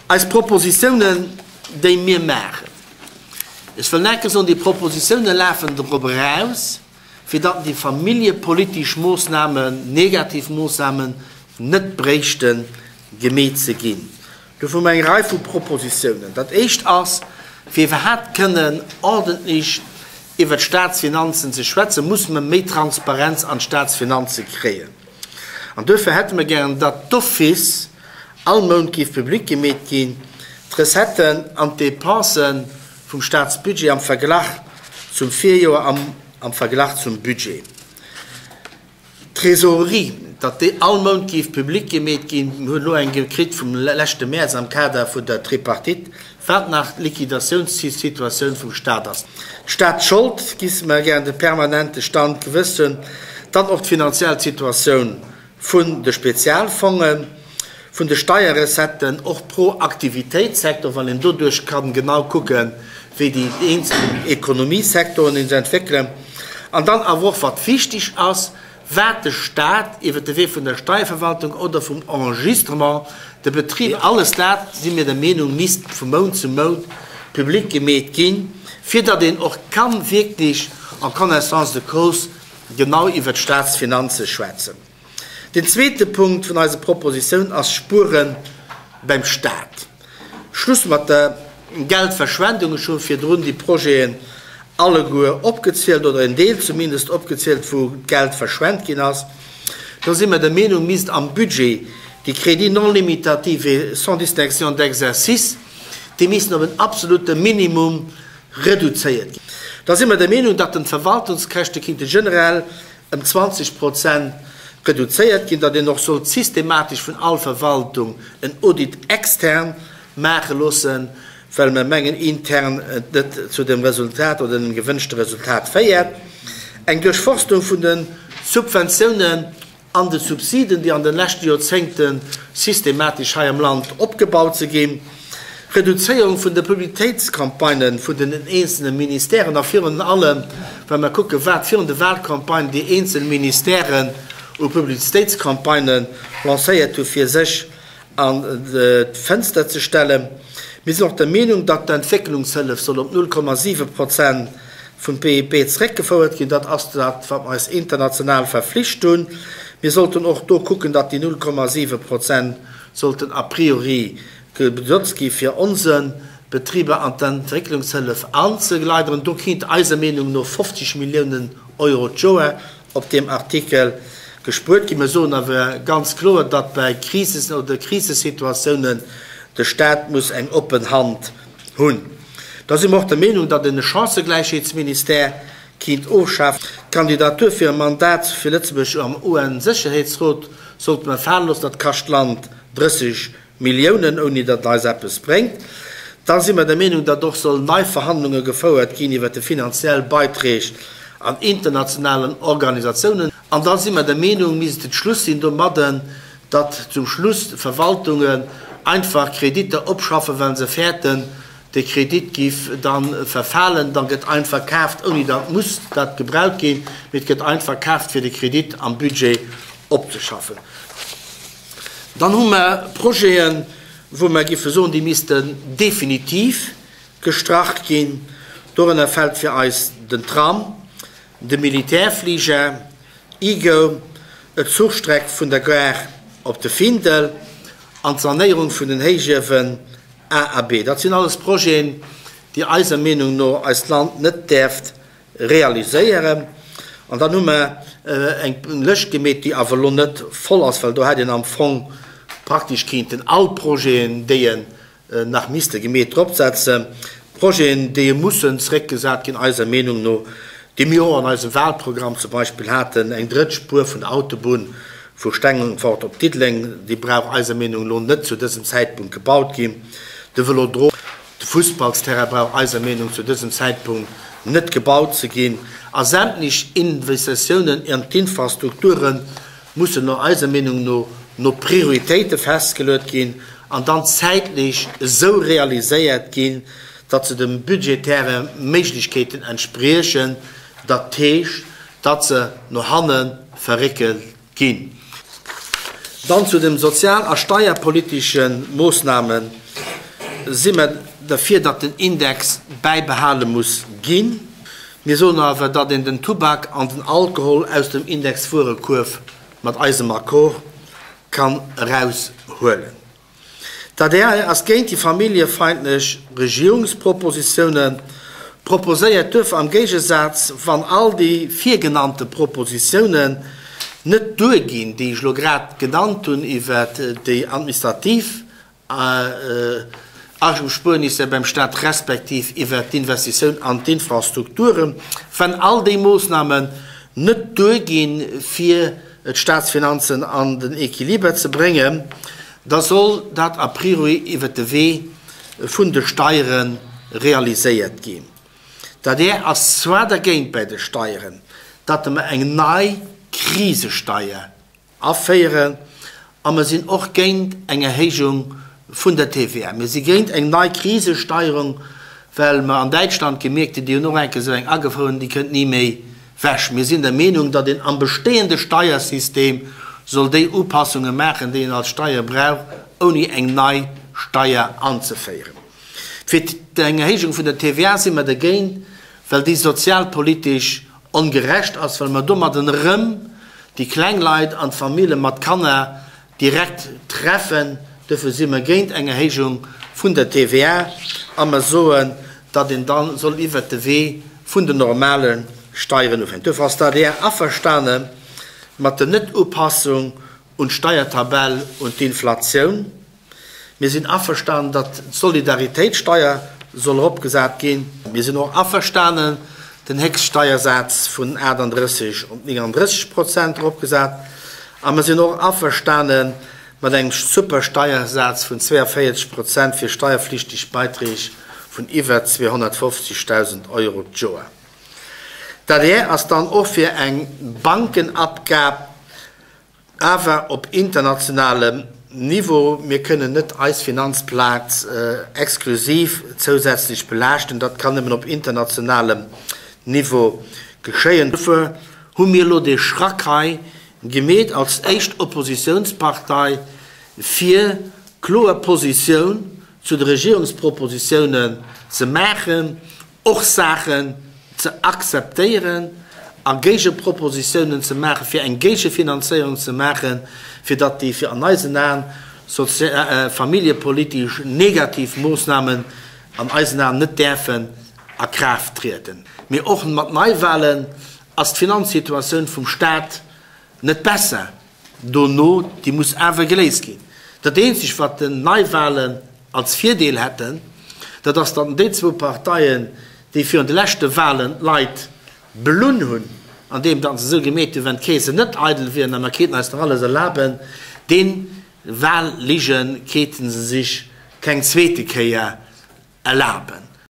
Eis Propositiounen, déi mir maachen, ech wëll nach eng Kéier soen, déi Propositiounen lafen drop eraus, fir datt déi familljepolitesch Moossnamen, negativ Moossnamen, net bréichte gemeet ze ginn. Dofir hu mer eng Rei vu Propositiounen. Dat éischt ass, fir iwwerhaapt kënnen ordentlech iwwert d'Statsfinanzen ze schwätzen, musse mer méi Transparenz an d'Statsfinanze kréien. An duerfir hätte mer gären, datt d'office all Mount géif public gemeet ginn, d'Recetten an d'Dépensen vum Statsbudget am Verglach zum Virjoer an am Verglach zum Budget. D'Trésorerie, datt déi all Mount géif public gemeet ginn. Mir hunn elo eng gekritt vum leschte Mäerz am Kader vun der Tripartite, wat nach d'Liquidatiounssituatioun vum Stat ass. D'Statsschold gisse mer gären de permanente Stand gewëss hunn. Dann och d'finanziell Situatioun vun de Spezialfongen, vun de Steierrecetten, och pro Aktivitéitssektor, well een doduerch kann genau kucken, wéi déi eenzel Ekonomiessektoren sech entwéckelen. An dann awer och, wat wichtig ass, wat de Stat iwwert de Wee vun der Steierverwaltung oder vum Enregistrement de Betriber, alles dat, si mir der Meenung, misst vu Mount zu Mount public gemeet ginn, fir datt een och kann wierklech en connaissance de cause genau iwwert d'Statsfinanze schwätzen. Den zweete Punkt vun eiser Propositioun ass Spuere beim Stat. Schluss mat der Geldverschwendung. Ech hu virdrun déi Projeten alleguer opgezielt, oder en Deel zumindest opgezielt, wou Geld verschwent ginn ass. Do si mer der Meenung, misst am Budget déi Crédits non limitatifs et sans distinction d'exercice, déi missten op en absolute Minimum reduzéiert ginn. Da si mer der Meenung, datt den d'Verwaltungskäschte kinnte generell ëm 20 Prozent reduzéiert ginn, datt een och sollt systematesch vun all Verwaltung en Audit extern maache loossen, well mer mengen intern et net zu dem Resultat oder dem gewënschte Resultat féiert. Eng Duerchforstung vun de Subventiounen an de Subsiden, déi an de leschte Joerzéngte systematesch hei am Land opgebaut si ginn, Reduzéierung vun de Publicitéitscampagnë vun den eenzelne Ministèren a virun allem, wa mer kucken, wat virun de Wahlcampagnen déi eenzel Ministèren u Publicitéitscampagnë lancéiert hu fir sech an d'Fënster ze stellen. Mir sinn och der Meenung, datt d'Entwécklungshëllef soll op 0,7 Prozent vum PIB zeréckgefouert ginn. Dat ass dat, wat mer eis international verflicht hunn. Mir sollten och do kucken, datt déi 0,7 Prozent sollten a priori benotzt gi fir onse Betriber an d'Entwécklungshëllef anzegleideren. Do kinnt eiser Meenung no 50 Milliounen Euro d'Joer op deem Artikel gespuert ginn. Mir soen awer ganz kloer, datt bei Krisen oder Krisesituatiounen de Stat muss eng oppen Hand hunn. Da si mer och der Meenung, datt een e Chancëgläichheetsministère kinnt ofschafen. D'Kandidatur fir e Mandat fir Lëtzebuerg am UN-Sécherheetsrot sollte mer fale loossen. Dat kascht d'Land 30 Milliounen, ouni datt et eis eppes bréngt. Da si mer der Meenung, datt och sollen nei Verhandlunge gefouert ginn iwwert de finanziell Beiträg an internationalen Organisatiounen. An da si mer der Meenung, misst et Schluss sinn domadden, datt zum Schluss d'Verwaltungen einfach Kreditter opschaffen, well se fäerten, de Kredit giff da verfalen. Da gëtt einfach kaaft, ouni datt muss dat gebraucht ginn, mee et gëtt einfach kaaft, fir de Kredit am Budget opzeschaffen. Dann hu mer Projeten, wou mer giffe soen, déi missten definitiv gestrach ginn. Dorënner fält fir eis den Tram, de Militärfliger, e-Go, d'Zuchstreck vun der Gare op de Findel an d'Sanéierung vun den Héichiewen A a B. Dat sinn alles Projeten, déi eiser Meenung no eist Land net däerft realiséieren. An dann hu mer eng Lëscht gemeet, déi awer elo net voll ass, well do hätt een am Fong praktesch kéinten all Projeten, déi en nach misste gemeet, dropsetzen. Projeten, déi mussen zréckgesat ginn, eiser Meenung no, déi mir och an eisem Wahlprogramm zum Beispill haten, eng drëtt Spuer vun der Autobunn vu Stengefort op Diddeleng, déi brauch eiser Meenung no net zu dësem Zäitpunkt gebaut ginn, de Vëlodrom. De Fussballsterrain brauch eiser Meenung zu dësem Zäitpunkt net gebaut ze ginn a sämtlech Investitiounen an d'Infrastrukture mussen no eiser Meenung no no Prioritéite festgeluet ginn an dann zäitlech esou realiséiert ginn, datt se de budgetäre Méiglechkeeten entspriechen, dat heescht, datt se no hanne verréckelt Ginn. Dann zu de sozial a steierpolitesche Moossnamen. si mer derfir, datt den Index bäibehale muss ginn. Mir soen awer, datt een den Tubak an den Alkohol aus dem Indexwuerekuerf mat eisem Accord kann eraushuelen. D'adr ass géint déi familljefeindlech Regierungspropositiounen. Proposéiert duerfir am Géigesaz, wann all déi virgenannte Propositiounen net duerginn, déi ech elo grad genannt hunn iwwert déi administrativ Agespuernisser beim Staat respektiv iwwert d'Investitioun an d'Infrastrukturen, wann all déi Moossnamen net duerginn, fir d'Staatsfinanzen an den Equiliber ze bréngen, da soll dat a priori iwwert de Wee vun de Steiere realiséiert ginn. D'adr ass zwar dergéint bäi de Steieren, datt mer eng nei Krisesteier aféieren a mer sinn och géint eng Erhéijung vun der TVA. Mir si géint eng nei Krisesteierung, well mer an Däitschland gemierkt hunn, déi hunn och eng Kéier esou eng agefouert, déi kënnt ni méi wech. Mir sinn der Meenung, datt een am bestehende Steiersystem soll déi Upassunge maachen, déi een als Steier brauch, ouni eng nei Steier anzeféieren. Fir eng Erhéijung vun der TVA si mer dergéint, well déi sozialpolitesch ongerecht ass, well mer domadden erëm déi kleng Leit an d'Famille mat Kanner direkt treffen. Duerfir si mer géint eng Erhéijung vun der TVA a mer soen, datt een da soll iwwert de Wee vun den normale Steieren ufänken. Duerfir ass d'ADR averstane mat der Net-Upassung un d'Steiertabell un d'Inflatioun. Mir sinn averstanen, datt d'Solidaritéitssteier soll eropgesat ginn. Mir sinn och averstanen, den Héchststeiersaz vun 38 op 39 Prozent eropgesat. A mer sinn och averstane mat engem Supersteiersaz vun 42 Prozent fir steierflichteg Beiträg vun iwwer 250.000 Euro d'Joer. D'adr ass dann och fir eng Bankenabgab. Awer op internationalem Niveau, mir kënnen net eis Finanzplaz exklusiv zousätzlech belaaschten, dat kann nëmmen op internationalem Niveau geschéien. Dofir hu mir elo dee Schrack hei gemeet als éischt Oppositionspartei, fir kloer Positioun zu de Regierungspropositiounen ze maachen, och Saachen ze akzeptéieren a Géigepropositiounen ze maachen, fir eng Géigefinanzéierung ze maachen, fir datt déi fir an eisen Aen familljepolitesch negativ Moossnamen an eisen Aen net däerfen a Kraaft trieden. Mee och mat Neiwahlen ass d'Finanzsituatioun vum Stat net besser. Dono, déi muss awer geléist ginn. Dat eenzegt, wat den Neiwahlen als Virdeel hätten, dat ass, datt déi zwou Parteien, déi virun de leschte Wahlen d'Leit belunn hunn, andeem datt se esou gemeet hunn, wenn d'Keesen net eidel wieren a mer kéinten eis nach alles erlaben, dee Wahllige kéinten se sech keng zweete Kéier erlaben.